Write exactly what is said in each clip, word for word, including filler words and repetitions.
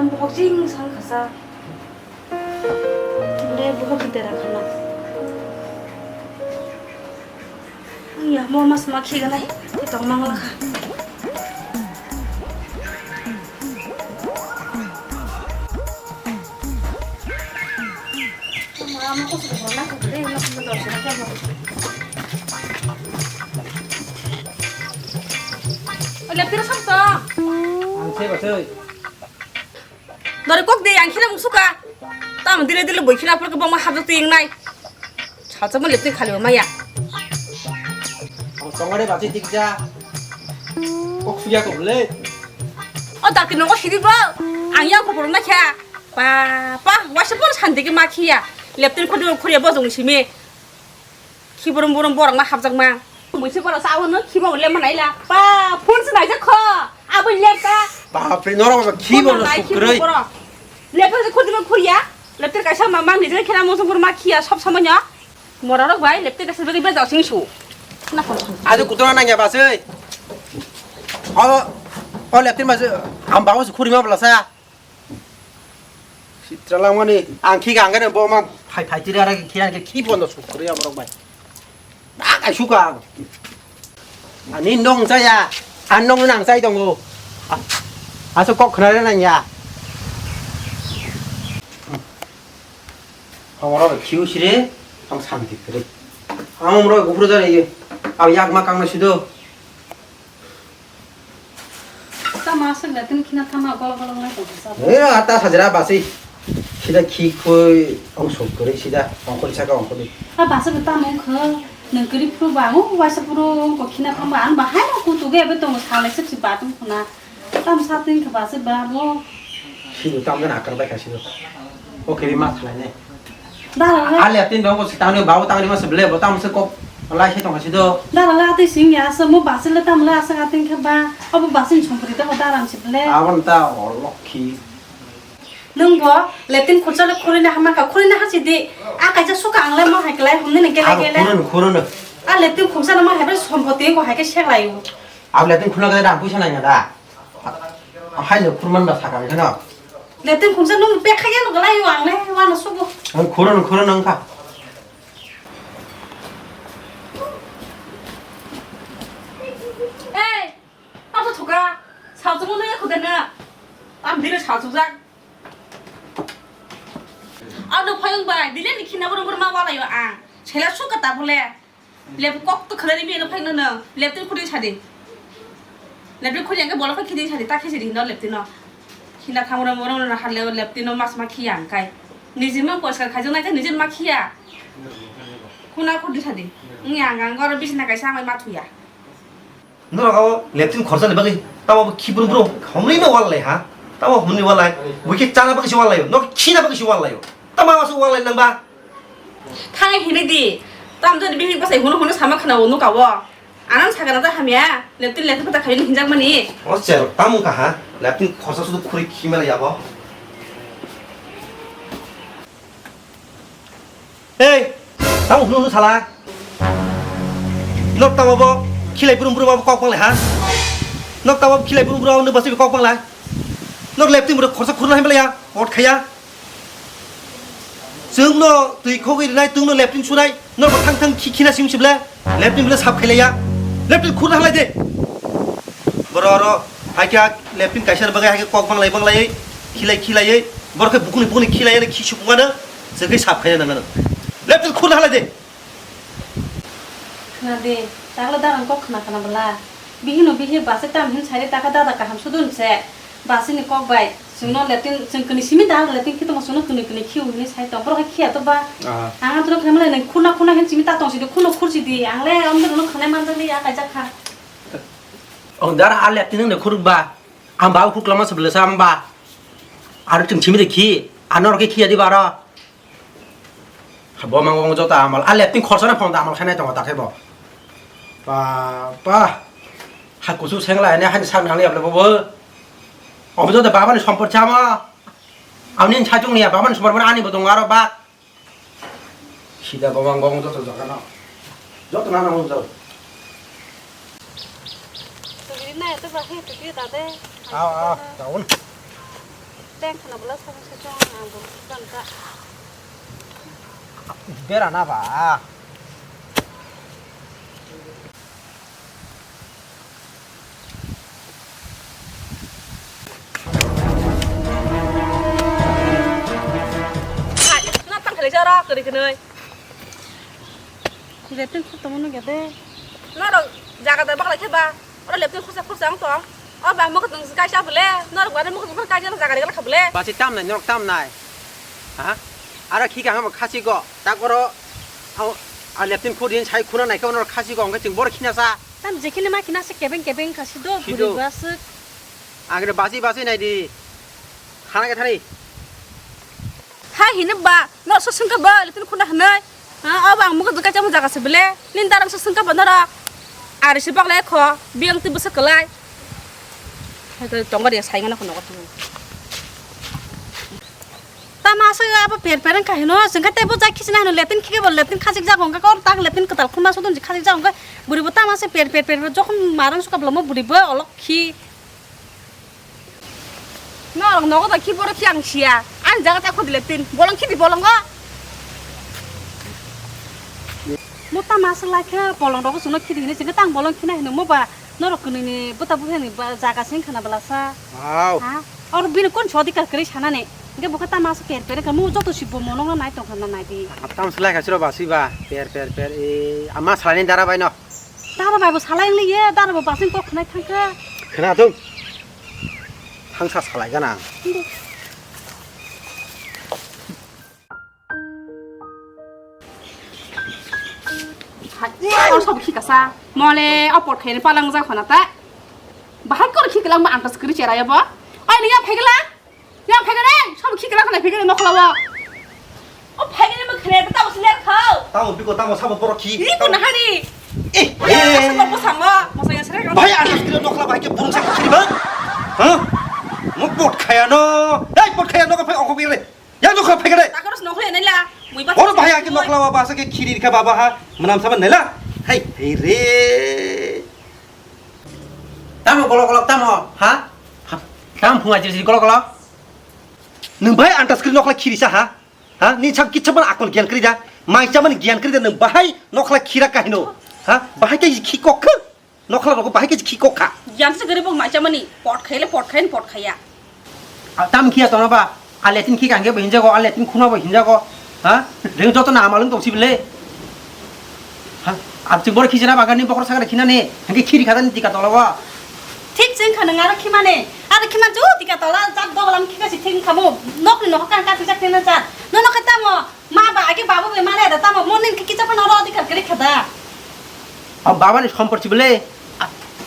Bohok jing sang khasa. Bole bohok ki tera khana. Ang ya mo mas ma khi ganai. Ko tong mang la kha. Leptira sam to. Ang se ba se. Dore kok de ang khina musuka. Tam dire dire boi khina pur ke bong ma habjak te yang nai. Salsa mo leptira khali maya. Ang songare ba se tik ja. Kok suya ko le. O dakti nongo sidi bo. Ang ya ko pur na kha. Pa, pa, waisa pun santi ke ma khiya. Leptin khudi khuriya bojong simi. Khi burum burum borok ma hapjak ma. Muisi borok sa hwnno khi bo le manai la. Pa, phone se naijak kho. Abo lepta. Bapre, norok ba khi bo sukroi. Lepta khudi bo khuriya. Leptin kaisa ma mang nijak khena mosong ma khiya sob samanya. Mora rok bai leptin kaisa bagi bejak sing su. Na kon. Ado kutona nangya basoi. O, o leptin basoi. Am bawo khuri ma blasa. Sitra langmani, ang khi gangane bo mang phai phai tiri ara khi ang khi pondo sukri amorok bai. Ba kai suka. Ani nong saya, an nong nang sai tongo. Aso kok khnare nang ya. Amorok khiu sire, ang santi kre. Amorok gufur jare ye. Ang yak ma kang na sido. Tama aswk da tini khina thama golok golok nai tongkha sabo. Eh, ata sajra basi. Sida khi khoi ong sok kore sida ongkhor saka ongkhor ni. A basi bo tamo wngkha. Nwng kwrwi phuru ba ang waisa phuru ongkha khina thama ang bahai no kutuge ebe tongo salai sik si batung khuna. Tam sa tin kha basi ba bo. Sido tam gana akar bai kha sido. Oke, ma salai ne. Dara le. A leptin dong ko sitang ni bawo tang ni ma seble bo tamo se kok lai se tong sido. Dara le atwi sing ya se mo basil le tamo le asa atwi khe ba obo basil songkri to dara se ble. Abon ta o lokhi. Nung bo leptin khursa le khurina hama ka khurina ha sidi. A kaisa suka ang le mo hai klai humni ne gele gele. Khurun khurun. A leptin khursa le mo hai bre sompoti ko hai ke sek lai u. Ab leptin khurna gele dang puisa nai na da. Hai no khurman ba saka no. Leptin khursa nung pek kha ya no glai u ang le wa no subu. Ang khurun khurun ang kha. Ei, tamo thoka, salchung no ya khudana. Am dire salchung jak. Ano phayung bai, dile ni khina boro boro ma wala yo ang. Sela suka ta bole. Lep kok to khana ni mi no phayung no. Leptin khudi sadi. Leptin khudi ang ke bola khe khidi sadi, ta khe sadi no leptin no. Khina thamura moro no hale leptin no mas ma khiya ang kai. Niji ma poskar khajung nai te niji ma khiya. Khuna khudi sadi. Ngi ang ang goro bisna kaisa ang ma thuya. Norok abo leptin khorsa ni bagwi tamo bo khibrum brum homri no wal lai ha? Tamo homri wal lai. Bo khe chana bagwi se wal lai. No khina bagwi se wal lai. Tamo abo se wal lai nang ba? Thangai hini di. Tam jani bihik bwsai hunu hunu sama khna o nuka o. Anang sakana ta hamya. Leptin leptin pata khaini hinjak mani. O cherok tamo ka ha? Leptin khorsa sudu khuri khima lai abo. Ei, tamo hunu hunu sala. Nok tamo bo khilai brum brum abo kok panglai ha. Nok tamo khilai brum brum abo basi kok panglai. Nok leptin bro khorsa khurna himlai ya, pot khaya. Chwng no twi khogwi rinai tungno leptin sunai. Nok bo thang thang khi khina sim sible. Leptin bile sap khailaiya. Leptin khurna halai de. Boro oro haikhe leptin kaisa bagwi haikhe kok banglai banglai khilai khilai boro khe bukuni bukuni khilai ani khi sukmano jagwi sap khaina nangano. Leptin khurna halai de. Khna de, takle darang kok khna khna bwla. Bihino bihi base tam hin sari taka dada kaham sudun se. Basini kok bai, chwngno leptin, chwng kwnwi simi da, leptin khitongma chwngno kwnwi kwnwi khiu hwnwi sai tong. Borok hai khiya to ba? Ah. Ang antwrwng khaimale nang khurna khurna hin simi ta tong sidi, khurno khur sidi. Ang le amdwrwngno khanai manjak li ya kaijak kha. Oh, dara a leptin nang de khuruk ba. Ang ba khur klama se bwlesa ang ba. Aro chwng simi de khi, ano rok khiya di ba aro. Bo mang bong joto amal. A leptin khorsa na phone da amal khainai tongo ta khe bo. Pa, pa. Ha kusu sengla ne hani sak nang ya bo bo. Obo joto baba ni sompor chama. Amni sajung ni ya baba ni sompor ani bo dong aro ba. Sida bo mang bong joto joto na. Joto na na joto. Tugiri na ya to ba he tugiri ta de. Aw, aw, daun. Teng khana bwla song se chong ang bo ban ka. Bera na ba. Hai, na tang khalai jara kari khnoi. Lepteng khuk tongmani gede. Norok jaga da baklai khe ba. Oro lepteng khursa khursa wng tong. O ba mokotong kaisa bole. Norok ba mokotong kaisa jaga da kha bole. Basi tam nai, norok tam nai. Ha? Aro khi kha hamo khasi go. Tak oro a lepteng khur din sai khuna nai khe norok khasi go hwnkhe chwng boro khina sa. Tam jekhini ma khina se kebeng kebeng khasi do. Khido. Buri ba se. Agre basi basi nai di. Khana khe thani. Hai hini ba, no so sengka ba, letin khuna hanai. Ha, o bang muka duka chamu jaga se bele. Nin darang so sengka ba nara. Ari se baklai kho, biang ti bwsa kalai. Hai to tongor ya sai ngana kono kono. Tama se abo per per ka hino, sengka te bo jai khisina hino, letin khike bo letin khasik jago ka, kor tak letin katal khuma sodon ji khasik jago ka. Buri bo tama se per per per, jokon marang suka bolo mo buri bo olok khi. Norok nogo da khi borok khi ang siya. Ani jaga ta khudi leptin. Bolong khidi bolongo. Mo tama se lai khe bolong rogo chwngno khidi hini chwngno tang bolong khina hino mo ba norok kwnwi ni bwta bwthani ba jaga sing khana bwlasa. Wow. Ha? Oro bini kon sodi kar kwrwi sanani. Hingke bo khe tama se per per khe mo joto si bo mono nai tong khana nai di. Tam se lai kha siro basi ba per per per e ama salai ni dara bai no. Dara bai bo salai wngli ye, dara bo basing kok khnai thangkha. Khna thung. Thangsa salai gana ang. Hai, o sob khikasa. Mole o pot khaini palang jak khona ta. Bahai kor khiklang ma antas kri cherai bo. Oi, ni ya phegla. Ya phegre, sob khikra khna phegre nokhlawa. O phegre mo khne ta usler khao. Tamo biko tamo sabo borok khi. Ni ko nahani. Eh, eh. Sabo bosamo, mosaya sere. Bhai, anas kilo nokhla bhai ke burung sa khiri ba? Ha? Mo pot khaya no. Dai pot khaya no ka phai oko bire. Ya nokha phegre. Takoros nokhle nela. Mui ba. Oro bhai ake nokhlawa ba sa ke khiri kha baba ha. Manam saban nela. Hai, hai re. Tamo golok golok tamo, ha? Ha? Tamo phunga jiri jiri golok golok? Nwng bahai antas kwrwi nokla khirisa ha? Ha? Ni sak kitsa ban akol giyan kwrwi da? Mai cha mani giyan kwrwi da nwng bahai nokla khira kahino? Ha? Bahai khe khi kok khe? Nokla rok bahai khe khi kok kha? Giyan se gari bok mai cha mani pot khaile pot khain pot khaya. A, tam khiya tongna ba? A letin khi kangke bo hinjago, a letin khuna bo hinjago. Ha? Reng joto na amalung tong sibile. Ha? Abchik bor khijana bagani bokor sakare khinani. Hangke khiri khadani tika tola ba. Thik cheng khana ngaro khimane. Aro khiman chu tika tola jak dogolam khika si thing khamo. Nokni nokha kan ka thijak thina cha. No nokha tamo. Ma ba ake babu be mare da tamo. Monin ki kicha phano ro dikar kiri khada. A babani sompor sibile.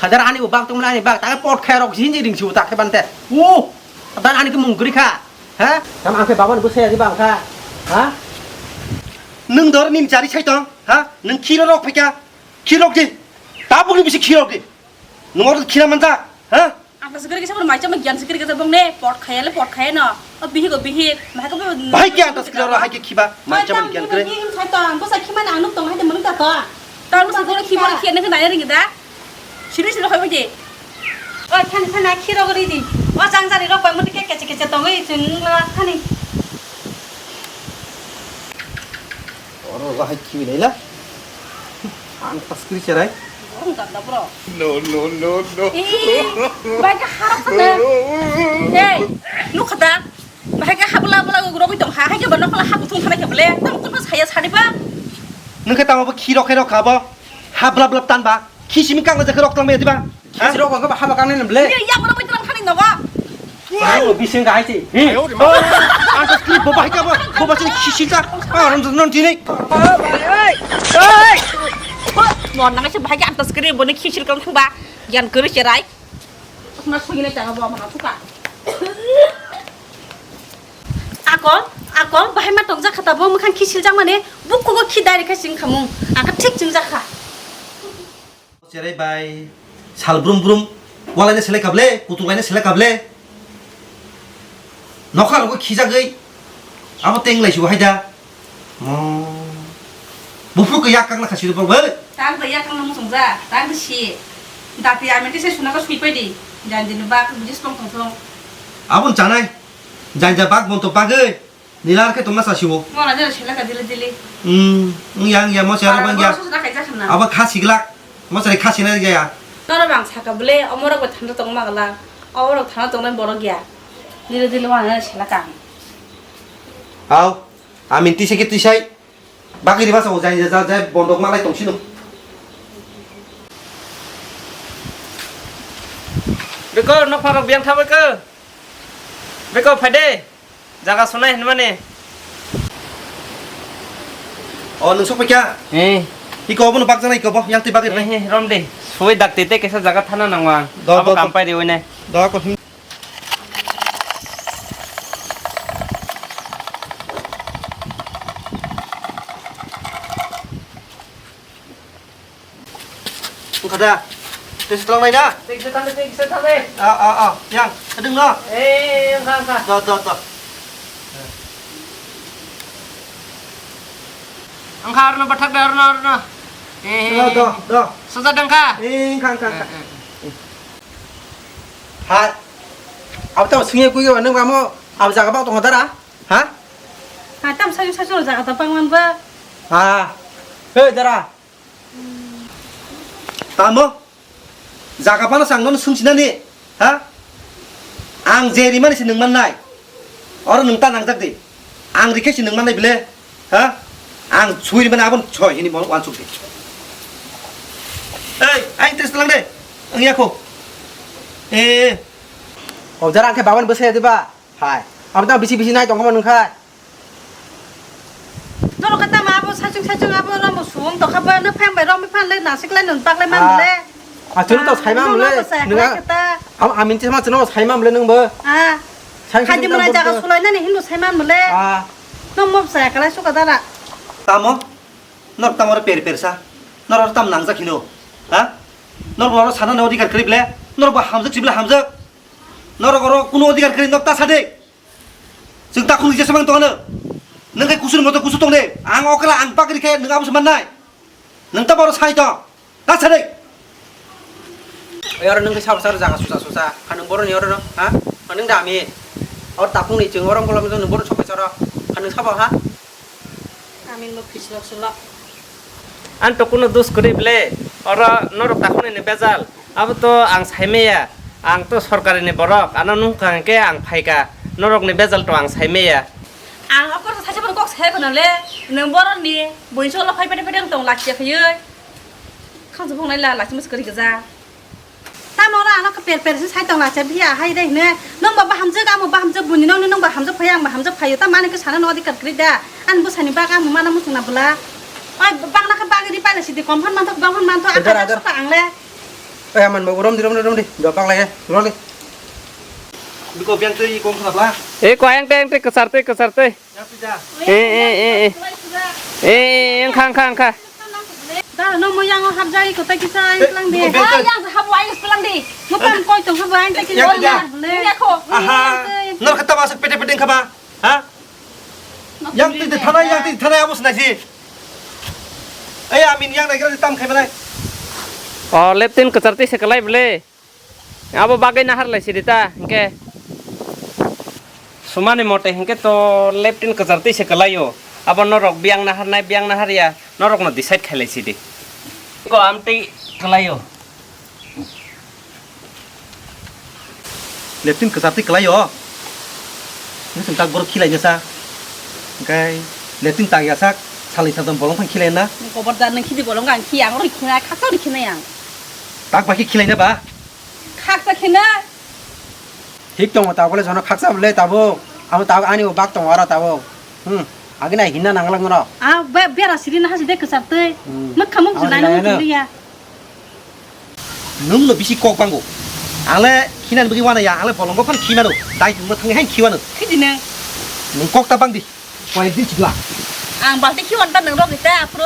Khadar ani bo bak tongmani ani bak. Ta pot khairok jinji ring siu ta khe bante. O. Dan ani khe mung gri kha. Ha? Tam ang khe babani bo saya di bang kha. Ha? Nwng dor nini chari sai tong. Ha? Nwng khiro rok phika. Khirok di. Tabuk ni bisi khirok di. Nwng oro khira manja. Ha? Ang ta sikir kisa mai chama giyan sikir kisa bong ne. Pot khaya le pot khaya no. O bihik o bihik. Mahai ko. Bahai khe ang ta sikir ro hai khe khiba. Mai chama giyan kre. Sai tong. Bo sai khima na nuk tong hai de mung ta to. Tam sa dole khiba khiya ne nai ring da. Sini sini khai bai de. O thani thani khiro gori di. O jang jani rok bai muti ke keche keche tongwi chwng la thani. Oro lahai khibi naila. Ang taskri cherai. Ang ganda bro. No, no, no, no. Eh, bai ka harap sana. Hey, nukha da. Bahai khe habla bla rogwi tong ha, hai khe ba nokla hap thung thana khe bole, tamo tamo saya sani ba. Nung khe tamo bo khi rok khe rok kha bo, habla bla tan ba, khi simi kang le je khe rok tang me diba. Khi rok khe ba haba kang ne bole. Ye ya bro bai tang thani no ba. Ayo bising ga hai se. He. Ang to script bo bahai kha bo, bo ba sini khi sing ta. Ah, ram non tini. Mon nang se bahai khe ang to script bo ni khi sil kang ba. Yan kuri cherai. Mas ko gile ta ba mana suka. Akol, akol, bahai ma tongjak kha tabo, mwkhang khi siljak mani, bukhugo khi direct khai sing khamung, ang kha thik chingjak kha. Cherai bai, sal brum brum, walai na selai kable, kutung lai na selai kable. Nokha rogo khijagwi, abo teng lai sibo hai da. Mo. Buphuru khe yak kang na khasi rw bai. Tang da yak kang na musung ja, tang da si. Dati ami tise suna ka sui pai di. Jan din ba ka bujis pang tong song. Abon chanai. Janja bak bontok bagwi. Nila khe tongma sa siwo. Mona jero sela ka dili dili. Hmm, wng ya, wng ya, mo se aro bang ya. Abo kha siglak. Mo se kha sina ya. Toro bang saka bole, omorok bo thanda tongma gala. Omorok thanda tongnai borok ya. Dili dili wana sela ka. Hau, amin tise ke tisai. Bagwi riba sa jai jai jai bondok malai tong sino. Beko, nok pharok biyang thabai ko. Beko, phaide. Jaga sunai hinmani. O, nung sok paikha? Eh. Iko obo no bakjana iko bo, yang twi bagwi rinai. Eh, eh, rom de. Sui dak tete kesa jaga thana nangwa. Do, abo do, do. Kampai de oine. Do ko hin. Wngkha da? Tei se twlang nai da? Tei se thang de, tei se thang de. Ah, ah, ah, yang, adwng no? Eh, wngkha, wngkha. Do, do, do. Wngkha, arno bathak da, arno, arno. Eh, eh, do, eh. Do, do. Sajak da wngkha? Eh, wngkha, wngkha, wngkha. Eh, eh, eh. Hai. Abo tamo swngya kuiya nang bamo abo jaga bak tongo dara? Ha? Hai tam sajak sajak jaga ta bang man ba. Ha. Hei dara. Tamo? Jaga phano chwng nono swngsinani, ha? Ang je rimani se nwng mannai. Oro nwng ta nangjak di. Ang rikhe se nwng mannai bile, ha? Ang sui rimani abon soi hini bo wansuk di. Ei, aing test lang de. Ang yako. Eh. O jara ang khe baban bwsai diba? Hai. Abo tamo bisi bisi nai tongkha nwng kha. Norok khe tamo abo saichung saichung abo rombo suwung tokha bo, nwng phang bai romwi phan le nasik lai nwng pak lai man le. Ah, chwng to sai man le. Nwng a-, am-, amin chama chwng sai man le nwng bo. Ah. Sai khadi mwnai jaga sulai nani hindu sai man le. Ah. Nwng mo saya kalai suka dara. Tamo? Norok tamo oro per per sa? Norok tam nangjak hino? Ha? Norok oro sana ni odhikar kwrwi ble? Norok bo hamjak si ble hamjak? Norok oro kuno odhikar kwrwi nok ta sa de. Chwng takhuk ni jesa mang tongano. Nwng khe kusur moto kusur tong de. Ang okra ang pakri khe nwng abo se mannai. Nwng ta boro sai tong. Ta sa de. Oi oro nwng khe sabo sabo jaga susa susa. Ha nwng boro ni oro no, ha? Ha nwng da ami. Oro takhuk ni chwng oro bolong nwng boro sok choro. Ha nwng sabo ha? Amin bo phislok sulok. Ang to kuno dus kwrwi ble, oro norok takhuknwi ni bejal. Abo to ang sai maya. Ang to sorkari ni borok, ano nungkha hwnkhe ang phaikha. Norok ni bejal to ang sai maya. Ang okor saisa bono kok sai khwna le, nwng borok ni buini solo phai pete pete wng tong lakchi khaiwi. Khang jubung nai la lakchi mus kwrwi gja. Tamo oro ano khe per per se sai tong lacha biya hai re hine. Nong ba bahamjwk, amo bahamjwk, buini nong ni nong bahamjwk phai, ang bahamjwk phai. Tamo ani khe sana no adhikar kwrwi da. Ani bwsani bak amo mana muchung na bwla. Oi, bang na khe bagwi ri paila sidi kom phan manthok, bang phan manthok, ang khe suka ang le. Oi, aman bo rom di, rom di, rom di. Do bak lai, rom di. Biko biang tei kom khna bla. E ko ayang tei, ayang tei, kwchar tei, kwchar tei. Eh, eh, eh, eh. Eh, eh, wngkha, wngkha, wngkha. Dara no mo yango habjai ko tai kisa ang tlang de. Eh, ha, yang habo ang tlang de. Mo tam koi tong habo ang tai kisa. Yang ya. Ni ko. Aha. Nor kata masuk pete pete khaba. Ha? Yang ti thana, yang ti thana abo snai si. Ay, amin yang nai tam khai malai. Oh, leptin kacharti se kalai ble. Abo bagwi nahar lai sidi ta, hwnkhe. Sumani mote hwnkhe to leptin kwchar twi se kwlaio. Abo norok biyang naharnai, biyang naharya, norokno decide khai lai sidi. Ko amtwi kwlaio. Leptin kwchar twi kwlaio. Nung tak borok khilainasa. Hwnkhe leptin tak yasak, salni sadon bolong phang khilaina. Koborda nung khidi bolong ang khi, ang oro khina, khaksa oro khina yang. Tak bai khe khilaina ba? Khaksa khina. Thik tongo tabole jono khaksa bole tabuk. Amo tabuk ani bo bak tongo oro tabuk. Hmm. Agina hinna nanglak norok. Ah, be-, bera siri na hasi de kwchar twi. Hmm. Mwkhamung amo jilai hinna nang hinna. Tuli ya. Nung no bisi kok bango. Ale khinan bigi wana ya, ale bolongo phan khimano. Dai tungma thang hai khiwano. Khidi nang. Nung kok ta bang di. Koi din chikla. Ang balti khiwan ta nang rok ita afro.